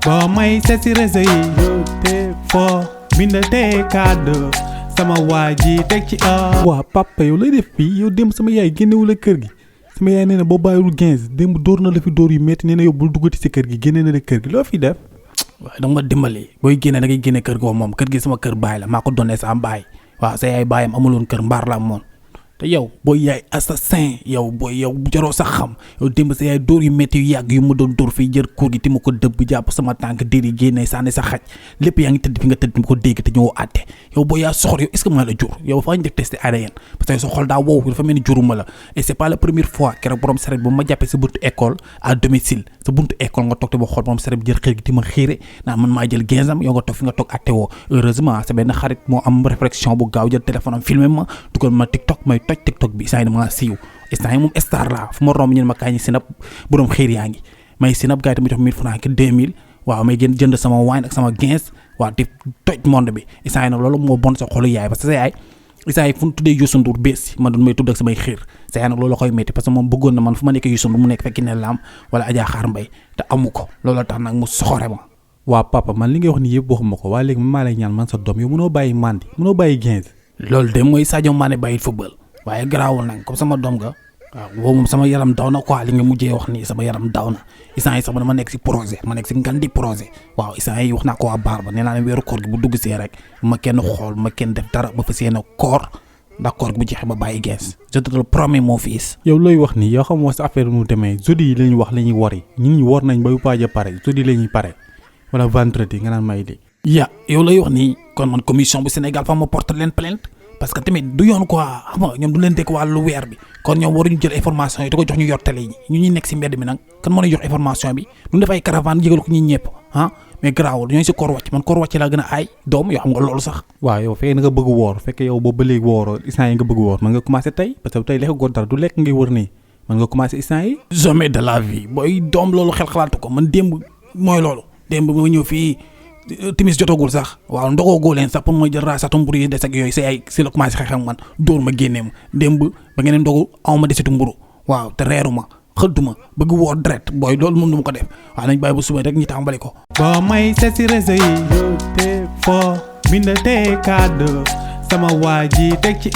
boo may seet si réseau yi te foo bindatee kàddu sama waa ji teg ci waa papa yow lay def fii yow démb sama yaay génnewu la kër gi sama yaay nee na boo bàyyiwul 15 démb dóor na la fi dóor yu métti nee na yow bul duggati si kër gi génne na la kër gi loo fi def. waaye danga ma dimbali booy génne da ngay génne kër goo moom kër gi sama kër baay la maa ko donnee sa baay waaw sa yaay baayam amuloon kër mbaar la amoon te yow booy yaay assassin yow booy yow jaroo sax xam yow démb sa yaay dóor yu métti yu yàgg yu ma doon dóor fii jër kur gi ti ma ko dëbb jàpp sama tànk déri génne sànni sa xaj lépp yaa ngi tëdd fi nga tëdd ma ko dégg te ñëwoo àtte yow booy yaa soxor yow est-ce que maa la jur yow faa ñu def testé ADN parce que sa xol daa wow dafa mel ni juruma la et c'est pas la première fois keroog borom saret bu ma jàppee sa buntu école à domicile sa buntu école nga toog te ba xool borom saret bi jël xër gi ti ma xiire naa man maa jël 15 am yow nga toog fi nga toog àtte woo heureusement sa benn xarit moo am réflexion bu gaaw jël téléphone am filmé ma dugal ma TikTok may toj TikTok bi maa siiw instant yi moom star la fu ma romb ñun ma kaay ñi sinap borom xiir yaa ngi may sinap gars yi tamit jox 1000 francs ki 2000 waaw may gën jënd sama wine ak sama 15 waaw di toj monde bi instant yi nag loolu moo bon sa xolu yaay parce que sa yaay instant yi fu mu tuddee Youssou Ndour bees man doon may tudd ak samay xiir sa yaay nag loolu koy métti parce que moom bëggoon na man fu ma nekk Youssou Ndour mu nekk fekki ne laam wala Adja Xaar Mbay te amu ko loolu tax nag mu soxore ma. waa papa man li ngay wax ni yëpp waxuma ko waaye léegi man maa lay ñaan man sa doom yow mënoo bàyyi mandi mënoo bàyyi 15. loolu de mooy Sadio Mané bàyyi football waaye garaawul nag comme sama doom nga waaw boobu moom sama yaram daw na quoi li nga mujjee wax nii sama yaram daw na instant yi sax ma nekk si projet ma nekk si ngandi projet waaw instant yi wax naa ko waa baar ba nee naa ne weeru koor gi bu dugg see rek ma kenn xool ma kenn def dara ba fas yéene koor ndax koor gi bu jeexee ba bàyyi gees je te le promets mon fils. yow looy wax nii yoo xam moo sa affaire mu demee jeudi yi la ñu wax la ñuy wari ñun ñi war nañ ba waaj a pare jeudi la ñuy pare wala vendredi nga naan may di. yow lay wax nii kon man commission bu Sénégal fa ma porte leen plainte parce que tamit du yoon quoi xam nga ñoom du leen dégg wàllu weer bi kon ñoom waruñu jël information yi da ko jox ñu yor télé yi ñu ñuy nekk si mbedd mi nag kan moo lay jox information bi du def ay caravane yëgal ko ñi ñëpp mais garaawul ñooy si koor wàcc man koor wàcc laa gën a aay doom yoo xam nga loolu sax. waaw yow fekkee na nga bëgg woor fekkee yow boobu ba léegi wooroo instant yi nga bëgg woor mën nga commencé tey parce que tey lekk goo dara du lekk ngay wër nii mën nga commencé instant yi. jamais de la vie booy doom loolu xel xalaatu ko man démb mooy loolu démb ma ñëw fii timis jotagul sax waaw ndogoo leen sax pour ma jël raasatu mburu yi des ak yooyu say ay si la commencé xeex ak man dóor ma génnee ma démb ba ngeen ndogu aw ma desitu mburu waaw te reeru ma xëdduma bëgg woor dret booy loolu moom du ma ko def waaw nañ bàyyi bu suba rek ñi tàmbali ko. boo may seet si réseau yi te foo bindatee kàddu sama waa ji teg ci